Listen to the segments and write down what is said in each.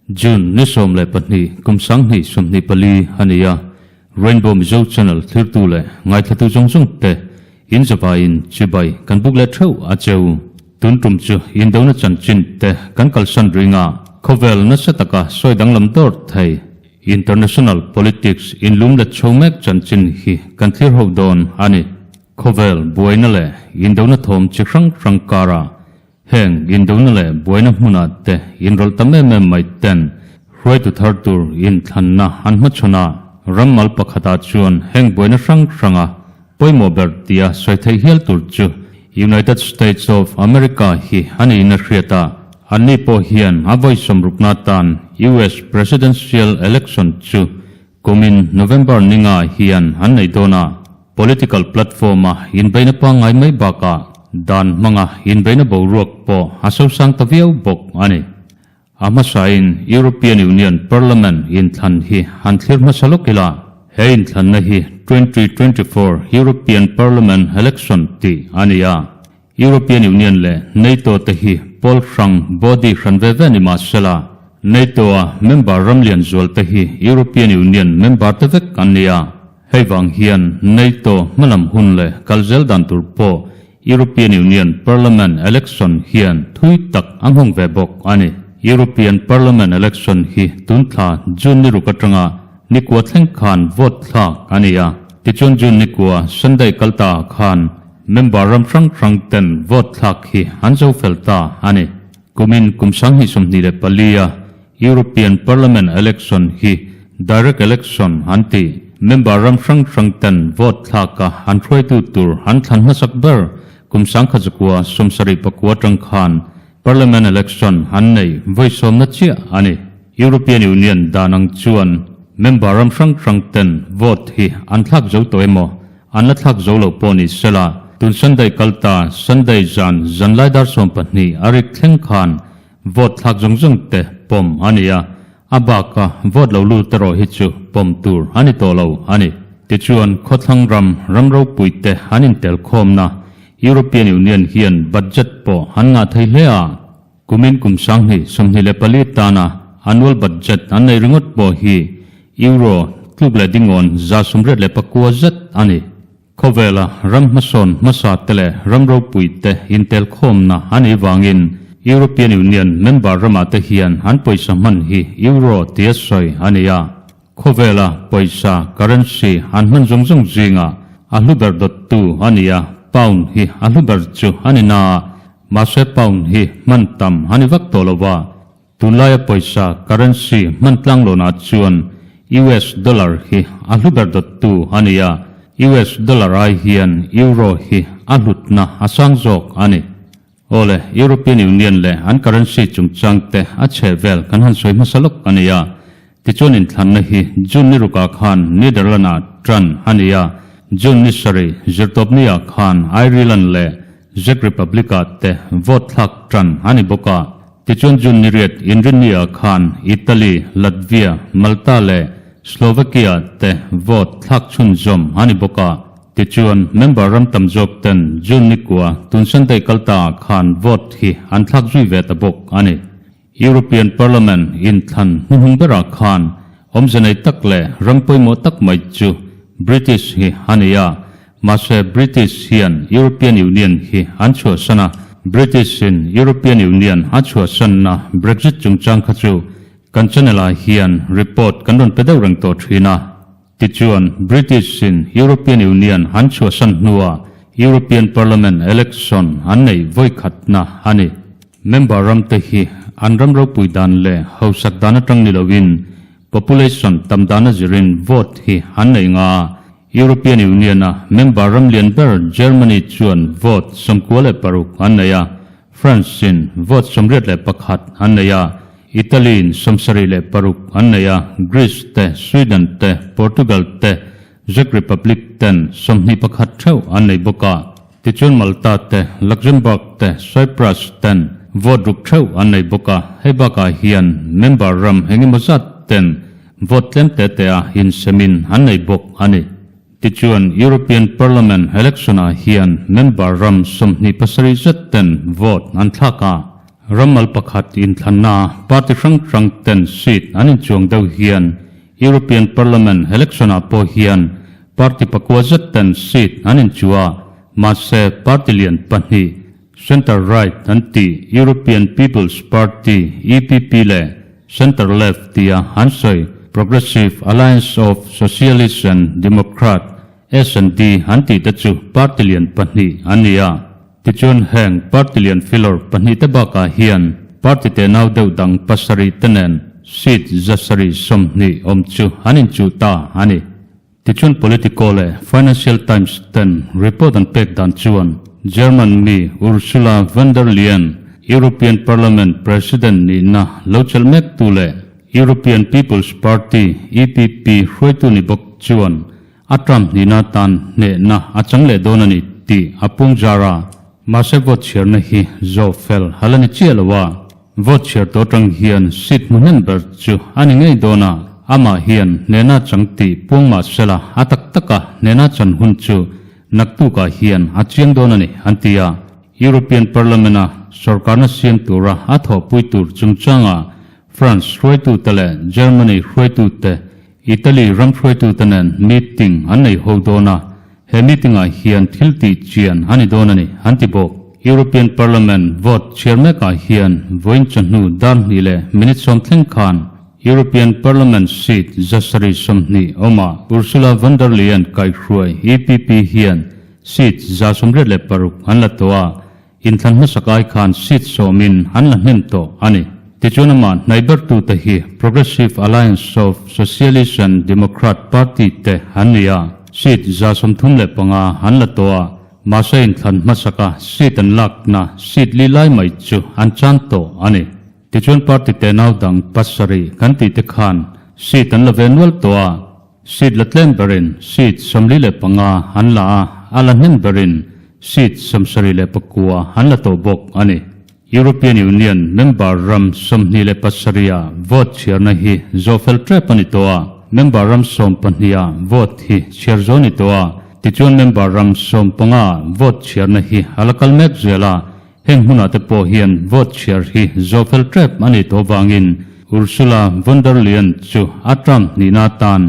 June ni 12 kum 2024 a ni a, Rainbow Mizo Channel thlirtu leh ngaithlatu zawng zawng te in zavaiin chibai kan buk leh theuh a cheu. Tun tum chu indona chanchin te kan kalsan ringa khawvel nasa taka sawi danglam dawr thei. International politics inlum let chho mek chanchin hi kan thlir ho dawn a ni. Khawvel buaina leh indona thawm chi hrang hrang karah heng indona leh buaina hmunah te inrawlh tam em em mai ten hruaitu thar tur inthlanna an hmachhawn a, ram mal pakhatah chuan heng buaina hrang hranga pawimawh ber tia sawi theih hial tur chu United States of America hi a niin a hriat a. Anni pawh hian a vawi sawmrukna atan US Presidential Election chu kumin November ninga hian an nei dawn a. Political platform-a inbeihna pangngai mai bakah dan hmanga inbeihna boruak pawh a sosang ta viau bawk a ni. A hmasain European Union Parliament inthlan hi han thlir hmasa lawk ila, he inthlanna hi 2024 European Parliament Election tih a ni a. European Union leh NATO te hi pawl hrang, body, hran ve ve ni mah sela, NATO-a member ram lian zual te hi European Union member te vek an ni a. Hei vang hian NATO hmalam hun leh kal zel dan tur pawh European Union Parliament Election hian thui tak a nghawng ve bawk a ni. European Parliament Election hi tun thla June ni ruk atanga nikua thleng khan vote thlak a ni a. Tichuan June nikua Sunday kal ta ah khan member ram hrang hrang ten vote thlak hi an zo fel ta a ni. Kumin kum 2024 a European Parliament Election hi Direct Election an ti. Member ram hrang hrang ten vote thlak a an hruaitu tur an thlan hmasak ber kum 1979 atang khan Parliament Election an nei vawi sawmna chiah a ni. European Union dan ang chuan member ram hrang hrang ten vote hi an thlak zo tawh emaw an la thlak zo lo pawh ni sela tun Sunday kal ta Sunday zan zanlai dar 12 a rik thleng khan Vote thlak zawng zawng te pawm a ni a, a baka vote lo lut erawh hi chu pawm tur a ni tawh lo a ni. Tichuan, khawthlang ram, ram ropui te an intel khawmna European Union hian budget pawh an ngah thei hle a, kumin kum 2024 tana annual budget an nei ringawt pawh hi Euro tluk leh dingawn 189 zet a ni. Khawvela ram hmasawn hmasa te leh ram ropui te intelkhawmna a nih vangin European Union member ramah te hian an pawisa hman hi Euro tia sawi a ni a. Khawvela pawisa, currency, an hman zawng zawng zingah a hlu ber dawttu a ni a, pound hi a hlu ber chu a ni na a, mahse pound hi hman tam a ni vak tawh lo va. Tunlaia pawisa, currency, hman tlanglawnah chuan US dollar hi a hlu ber dawttu a ni a, US dollar ai hian Euro hi a hlutna a sang zawk a ni. Awle, European Union leh an currency chungchang te a chhe vel kan han sawi hmasa lawk a ni a. Tichuan inthlanna hi June ni rukah khan Netherland-ah tan a ni a, June ni sarih zirtawpni-ah khan Ireland leh Czech Republic-ah te vote thlak tan a ni bawk a. Tichuan June ni riat inrinni-ah khan Italy, Latvia, Malta leh Slovakia te vote thlak chhunzawm a ni bawk a. Tichuan member ram tam zawk ten June ni kua tun Sunday kal ta ah khan vote hi an thlak zui ve ta bawk a ni. European Parliament inthlan hnuhnung berah khan awmze nei tak leh ram pawimawh tak mai chu British hi a ni a, Mahse British hian European Union hi an chhuahsan a, British in European Union a chhuahsanna Brexit chungchang kha chu kan channel ah hian report kan rawn pe deuh reng tawh thin a. Tichuan British in European Union an chhuahsan hnuah European Parliament election an neih vawikhatna a ni. Member ram te hi an ram ropui dan leh hausak dan atang ni loin population tam dana zirin vote hi an nei nga a, European Union-a member ram lian ber Germany chuan vote 96 an nei a, France-in vote 81 an nei a, Italy-in 76 an nei a, Greece te, Sweden te, Portugal te, Czech Republic ten 21 theuh an nei bawk a. Tichuan Malta te, Luxembourg te, Cyprus ten vote ruk theuh an nei bawk a, hei bakah hian member ram engemaw zat ten. vote tlem te te a insemin an nei bawk a ni. Tichuan European Parliament election-ah hian member ram 27 zet ten vote an thlak a, ram mal pakhat inthlanna party hrang hrang ten seat an inchuang deuh hian European Parliament election-ah pawh hian party pakua zet ten seat an inchuh a, mahse party lian pahnih Centre-right an tih European People's Party, EPP, leh Centre-left tia an sawi Progressive Alliance of Socialists and Democrat, S&D, an tih te chu party lian pahnih an ni a. Tichuan heng party lian filawr pahnih te bakah hian party tenau deuh dang pasarih te nen seat 720 awm chu an inchuh ta a ni. Tichuan Politico leh Financial Times ten report an pek dan chuan German mi Ursula von der Leyen, European Parliament President nihna lo chelh mek tu leh European People's Party, EPP, hruaitu ni bawk chuan a term hnihna tan hnehna a chang leh dawn a ni tih a pung zar a. Mahse vote chhiarna hi zawh fel a la ni chiah lo a. Vote chhiar tawh atang hian seat hmu hnem ber chu a ni ngei dawn a, amah hian hnehna chang tih puang mah sela a tak taka hnehna chan hun chu naktukah hian a chiang dawn a ni, an ti a. European Parliament-a sorkarna siam tura a thawhpui tur chungchangah France hruaitute leh Germany hruaitute, Italy ram hruaitute nen meeting an nei ho dawn a, He meeting-ah hian thil tih chian a ni dawn a ni, an ti bawk. European Parliament vote chhiar mekah hian vawiin chawhnu dar hnih leh minute sawm thleng khan European Parliament seat 720 awmah Ursula von der Leyen kaihhruai EPP hian seat 186 an la tawh a, Inthlan hmasak ai khan seat sawmin an la hnem tawh a ni. Tichuan amah hnai bertute hi Progressive Alliance of Socialist and Democrat party te an ni a, seat 35 an la tawh a, mahse inthlan hmasaka seat an lakna seat li lai mai chu an chan tawh a ni. Tichuan party tenau dang pasarih kan tih te khan seat an la ve nual tawh a, Seat la tlem berin seat 45 an la a, a la hnem berin seat 79 an la tawh bawk a ni. European Union member ram 27 ah vote chhiarna hi zawh fel tep a ni tawh a, member ram 12 ah vote hi chhiar zawh a ni tawh a, tichuan member ram 15 ah vote chhiarna hi a la kal mek zel a, Heng hmunah te pawh hian vote chhiar hi zawh fel tep a nih tawh vangin Ursula von der Leyen chu a term hnihna atan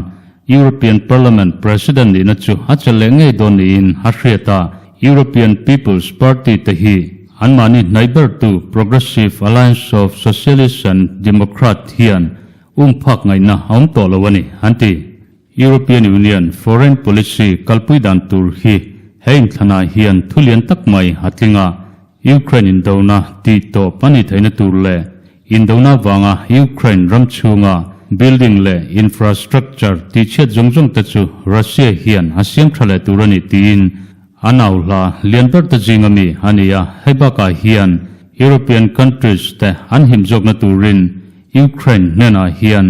European Parliament President nihna chu a chelh leh ngei dawn niin a hriat a. European People's Party te hi anmahni hnaih bertu Progressive Alliance of Socialists and Democrat hian um phak ngaihna a awm tawh lo a ni, an ti. European Union foreign policy kalpui dan tur hi he inthlanah hian thu lian tak mai a tling a, Ukraine indona tih tawp a nih theihna tur leh indona vanga Ukraine ram chhunga building leh infrastructure tihchhiat zawng zawng te chu Russia hian a siam tha leh tur a ni tiin a nauhla lian ber te zinga mi a ni a, hei bakah hian European countries te an him zawkna turin Ukraine hnenah hian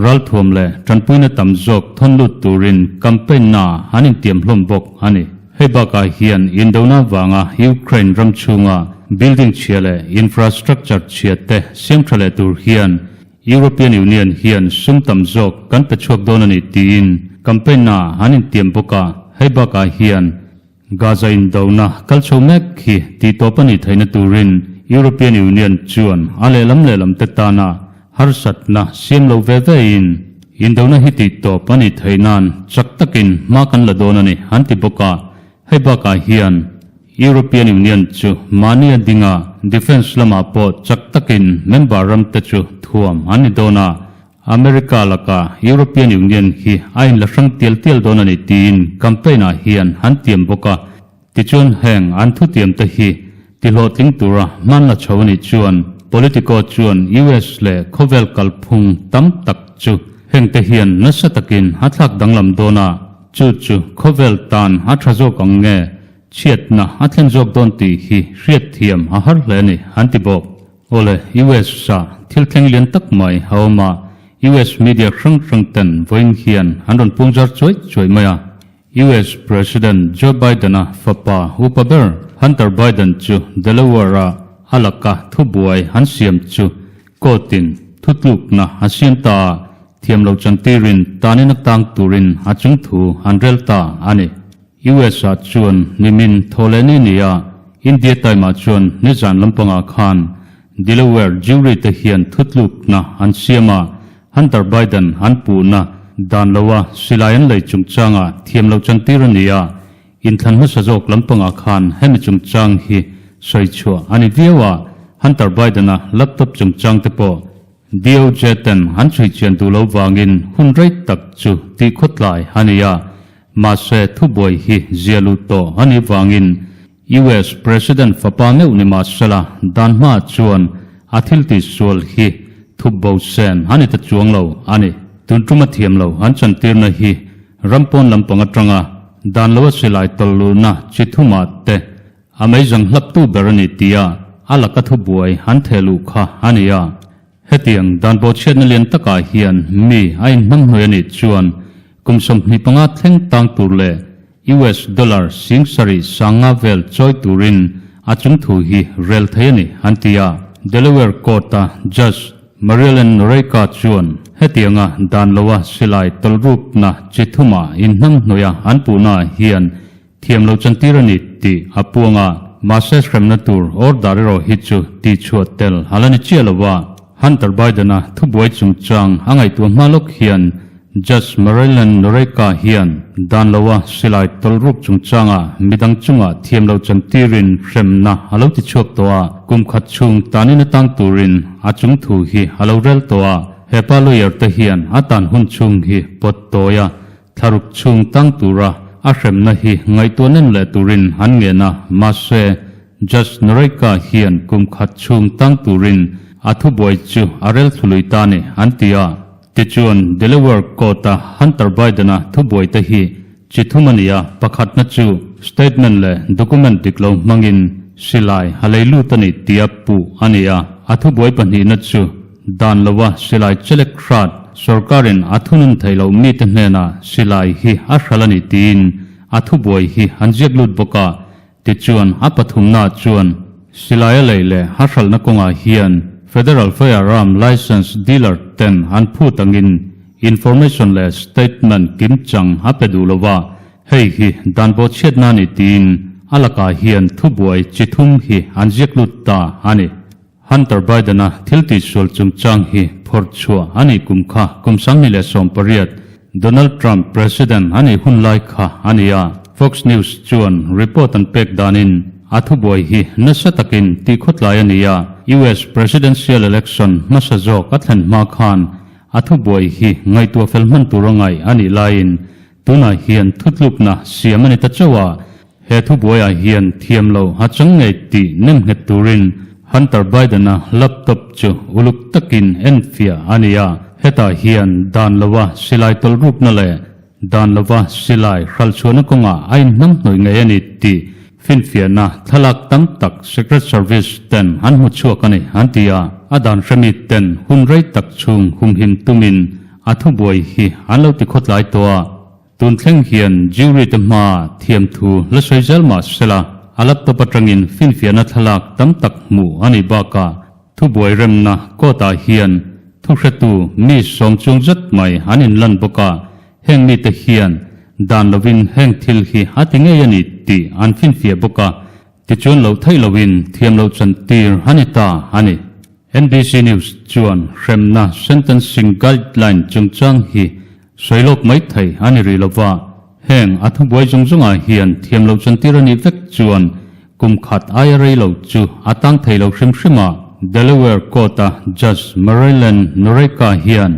ralthuam leh tanpuina tam zawk thawn lut turin campaign na an intiam hlawm bawk a ni. Hei bakah hian indona vanga Ukraine ram chhunga building chhia leh infrastructure chhia te siam tha leh tur hian European Union hian sum tam zawk kan pe chhuak dawn a ni tiin campaign na an intiam bawk a, hei bakah hian Gaza indona kal chho mek hi tih tawp a nih theihna turin European Union chuan a lehlam lehlam te tana harsatna siam lo ve vein indona hi tih tawp a nih theih nan chak takin hma kan la dawn a ni an ti bawk a. Hei bakah hian European Union chu mahni a dinga defence lamah pawh chak takin member ram te chu thuam an ni dawn a, America laka European Union hi a inla hrang tial tial dawn a ni tiin campaign ah hian an tiam bawk a, tichuan heng an thutiam te hi tihlawhtling tura hman la chho a nih chuan Politico chuan US leh khawvel kalphung tam tak chu heng te hian nasa takin a thlak danglam dawn a, chu chu khawvel tan a tha zawk ang nge chhiatna a thlen zawk dawn tih hi hriatthiam a har hle a ni an ti bawk. Awle, US ah thil thleng lian tak mai a awm a, US media hrang hrang ten vawiin hian an rawn pung zar chuai chuai mai a. US President Joe Biden-a fapa upa ber Hunter Biden chu Delaware-a a laka thubuai an siam chu court-in thutlukna a siam ta a. Thiam lo chantirin tanin a tang turin a chung thu an rel ta a ni. US ah chuan nimin thaw leh ni ni a, India time ah chuan nizan lampangah khan Delaware jury te hian thutlukna an siam a, Hunter Biden an puhna dan loa silai an lei chungchangah thiam lo chantir a ni a, inthlan hmasa zawk lampangah khan hemi chungchang hi sawi chhuah a ni viau a, Hunter Biden-a laptop chungchang te pawh DOJ ten an chhui chian duh lo vangin hun rei tak chu tih khawtlai a ni a, mahse thubuai hi zia lut tawh a nih vangin US President fapa meuh ni mahsela dan hmaah chuan a thil tihsual hi thup bo sen a ni ta chuang lo a ni. Tun tuma thiam lo an chantirna hi ram pawn lampang atanga dan lo a silai tawlh luhna chi thumah te A meizang hlaptu ber a ni tia a laka thubuai an theh luh kha a ni a. Hetiang dan bawhchhiatna lian takah hian mi a inhmang hnuai a nih chuan kum 25 thleng tang tur leh US dollar 70,000 sanga vel chawi turin a chung thu hi rel thei a ni an ti a. Delaware Court-a Judge Maryellen Noreika chuan hetianga dan loa silai tawlhrukna chi thuma inhmang hnuaia an puhnaah hian Thiam lo chantir a ni tih a puang a, mahse hremna tur order erawh hi chu tihchhuah tel a la ni chiah lo a. Hunter Biden-a thubuai chungchang a ngaihtuah hma lawk hian Judge Maryellen Noreika hian dan loa silai tawlhruk chungchanga midang chunga thiam lo chantirin hremna a lo tichhuak tawh a, kum khat chhung tanin atang turin a chung thu hi a lo rel tawh a. Hepa lawyer te hian a tan hun chhung hi pawt tawi a, Thlaruk chhung tang tura a hremna hi ngaihtuah nem leh turin an ngen a, mahse Judge Noreika hian kum khat chhung tang turin a thubuai chu a rel thlului ta ni an ti a. Tichuan, Delaware Court-a Hunter Biden-a thubuai te hi chi thum a ni a, pakhatna chu statement leh document dik lo hmangin silai a lei lut a ni tia puh a ni a, a thubuai pahnihna chu Dan loa silai chelek hrat sorkarin a thunun theih loh mite hnenah silai hi a hral a ni tiin a thubuai hi an ziak lut bawk a. Tichuan a pathumnaah chuan silai a lei leh a hralhna kawngah hian Federal Firearm License Dealer ten an phut angin information leh statement kimchang a pe duh lo a, hei hi dan bawhchhiatna a ni tiin a lakah hian thubuai chi thum hi an ziak lut ta a ni. Hunter Biden-a thil tihsual chungchang hi phawrh chhuah a nih kum kha kum 2018 Donald Trump President a nih hun lai kha a ni a. Fox News chuan report an pek danin a thubuai hi nasa takin tihkhawtlai a ni a. US Presidential Election hmasa zawk a thlen hma khan a thubuai hi ngaihtuah fel hman tur a ngaih a nih laiin tunah hian thutlukna siam a ni ta chauh a. He thubuaiah hian thiam lo a chang ngei tih nemnghet turin Hunter Biden-a laptop chu uluk takin enfiah a ni a. Hetah hian dan loa silai tawlhrukna leh dan lova silai hralchhuahna kawngah a inhnamhnawih ngei a ni tih finfiahna thlalak tam tak Secret Service ten an hmu chhuak a ni an ti a. A dan hremi ten hun rei tak chhung humhim tumin a thubuai hi an lo tikhawtlai tawh a. Tun thleng hian jury te hmaa thiam thu la sawi zel mah sela, a laptop atangin finfiahna thlalak tam tak hmuh a nih bakah thubuai remna court ah hian thuhretu mi sawm chuang zet mai an inlan bawk a, heng mite hian dan lovin heng thil hi a ti ngei a ni tih an finfiah bawk a, tichuan loh theih loin thiam loh chantir a ni ta a ni. NBC News chuan hremna sentencing guideline chungchang hi Sawi lawk mai thei a ni rih lova, heng a thubuai zawng zawngah hian thiam loh chantir a nih vek chuan kum khat aia rei lo chu a tang thei lo hrim hrim a. Delaware Court-a Judge Maryellen Noreika hian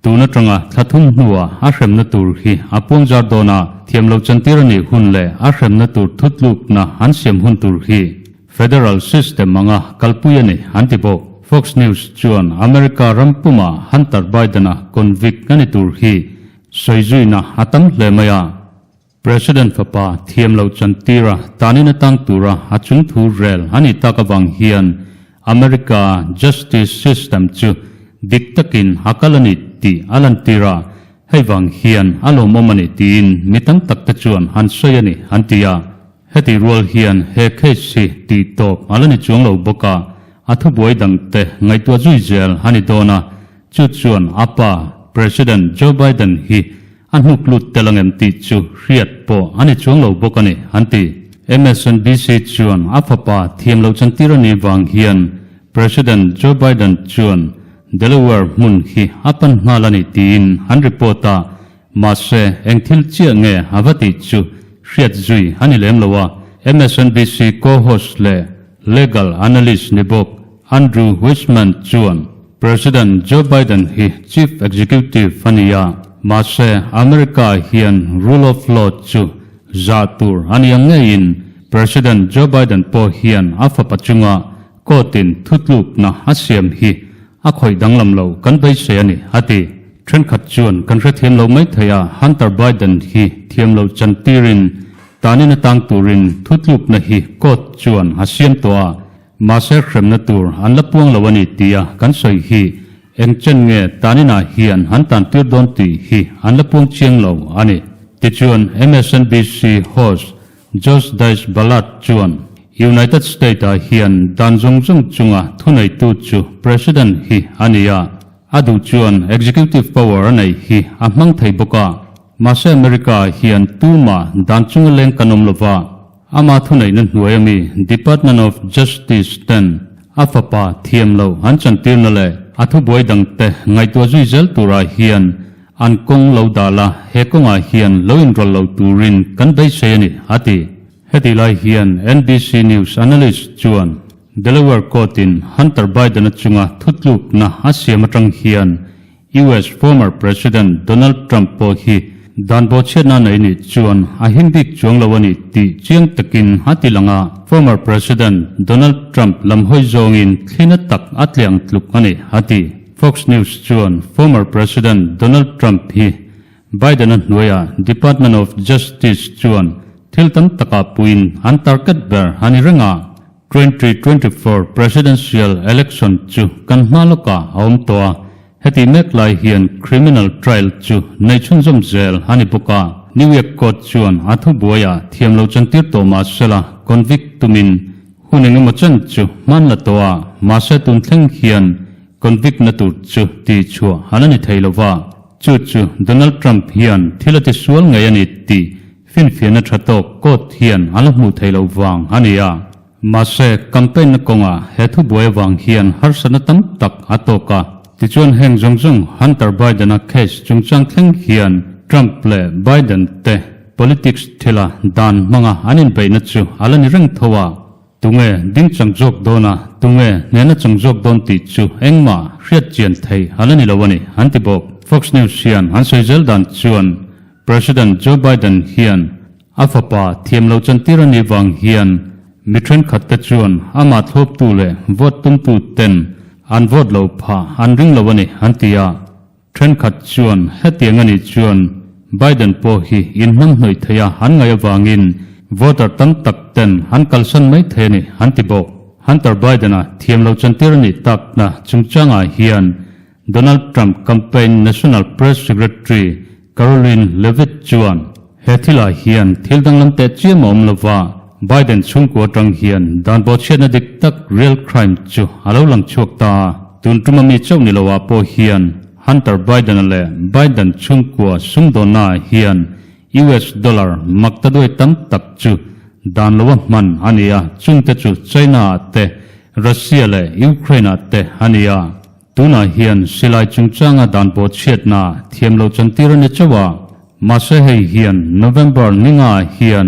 tun atanga thla thum hnuah a hremna tur hi a puang zar dawn a, thiam loh chantir a nih hun leh a hremna tur thutlukna an siam hun tur hi Federal system anga kalpui a ni, an ti bawk. Fox News chuan America ram pumah Hunter Biden-a convict a ni tur hi sawi zuina a tam hle mai a. President fapa thiam loh chantira tanin atang tura a chung thu rel a nih tak avang hian America justice system chu dik takin a kal a ni tih a lantir a, hei vang hian a lawmawm a ni tiin mi tam tak te chuan an sawi a ni, an ti a. Heti rual hian he case hi tih tawp a la ni chuang lo bawk a, a thubuai dangte ngaihtuah zui zel a ni dawn a, chu chuan a pa. President Joe Biden hi a hnuk lut tel angem tih chu hriat pawh a ni chuang lo bawk a ni, an ti. MSNBC chuan a fapa thiam loh chantir a nih vang hian President Joe Biden chuan Delaware hmun hi a pan nghal a ni tiin an report a, mahse eng thil chiah nge a va tih chu hriat zui a ni lem lo a. MSNBC co-host leh legal analyst ni bawk Andrew Weissmann chuan President Joe Biden hi Chief Executive a ni a, mahse America hian rule of law chu zah tur a ni ang ngeiin President Joe Biden pawh hian a fapa chunga court-in thutlukna a siam hi a khawih danglam lo kan beisei a ni, a ti. Thenkhat chuan kan hrethiam lo mai thei a, Hunter Biden hi thiam lo chantirin tanin atang turin thutlukna hi court chuan a siam tawh a, Mahse hremna tur an la puang lo a ni tia kan sawi hi eng chen nge taninah hian an tan tir dawn tih hi an la puang chiang lo a ni. Tichuan MSNBC host Josh Dice Ballard chuan United State ah hian dan zawng zawng chunga thuneitu chu President hi a ni a, a duh chuan executive power a neih hi a hmang thei bawk a, mahse America ah hian tumah dan chunga leng kan awm lova, Ama thuneihna hnuai ami Department of Justice ten a fapa thiam loh an chantirna leh a thubuai dangte ngaihtuah zui zel turah hian an kawng lo dah la, he kawngah hian lo inrawlh lo turin kan beisei a ni, a ti. Hetih lai hian NBC News analyst chuan Delaware Court-in Hunter Biden-a chunga thutlukna a siam atang hian US former President Donald Trump pawh hi dan bawhchhiatna nei nih chuan a him bik chuang lo a ni tih chiang takin a ti lang a. Former President Donald Trump lam hawi zawngin thlina tak a tliang tluk a ni, a ti. Fox News chuan former President Donald Trump hi Biden-a hnuaiah Department of Justice chuan thil tam takah puiin an target ber a ni reng a. 2024 Presidential Election chu kan hma lawkah a awm tawh a, heti mek lai hian criminal trial chu nei chhunzawm zel a ni bawk a. New York Court chuan a thubuaiah thiam lo chantir tawh mah sela convict tumin hun eng emaw chen chu hman la tawh a, mahse tun thleng hian convict na tur chu tihchhuah a la ni thei lo va, chu chu Donald Trump hian thil a tisual ngei a ni tih Finfiahna tha tawk court hian a la hmuh theih loh vang a ni a. Mahse, campaign-na kawngah he thubuai avang hian harsatna tam tak a tawk a. Tichuan heng zawng zawng Hunter Biden-a case chungchang thleng hian Trump leh Biden te politics thila dan hmanga an inbeihna chu a la ni reng tho a. Tunge ding chang zawk dawn a, tunge hnehna chang zawk dawn tih chu engmah hriat chian theih a la ni lo a ni, an ti bawk. Fox News hian an sawi zel dan chuan President Joe Biden hian a fapa thiam lo chantir a nih vang hian mi thenkhat te chuan amah thlawptu leh vote tumtu ten an vote lo phah an ring lo a ni, an ti a. Thenkhat chuan hetiang a nih chuan Biden pawh hi inhnamhnawih thei a an ngaih avangin voter tam tak ten an kalsan mai thei a ni, an ti bawk. Hunter Biden-a thiam lo chantir a nih takna chungchangah hian Donald Trump campaign National Press Secretary Karoline Leavitt chuan he thilah hian thil danglam teh chiam a awm lova, Biden chhungkua atang hian dan bawhchhiatna dik tak real crime chu a lo lang chhuak ta a, tun tuma mi chauh ni loah pawh hian Hunter Biden-a leh Biden chhungkua sumdawnnaah hian US dollar makta duai tam tak chu dan loa hman a ni a, chungte chu China-ah te, Russia leh Ukraine-ah te a ni a. Tunah hian silai chungchanga dan pawh chhiatna thiam lo chantir a ni chauh a, mahse hei hian November ningaah hian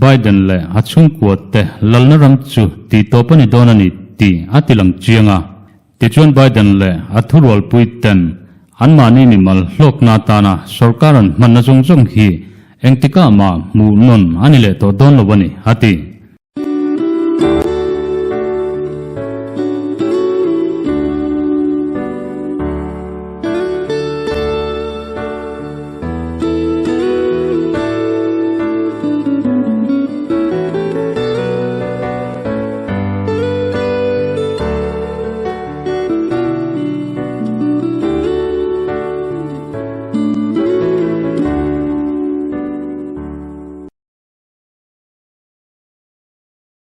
Biden leh a chhungkua te lalna ram chu tih tawp a ni dawn a ni tih a ti lang chiang a. Tichuan Biden leh a thurualpui ten anmahni mimal hlawkna atana sorkar an hmanna zawng zawng hi engtikah mah hmuh nawn a ni leh tawh dawn lo a ni, a ti.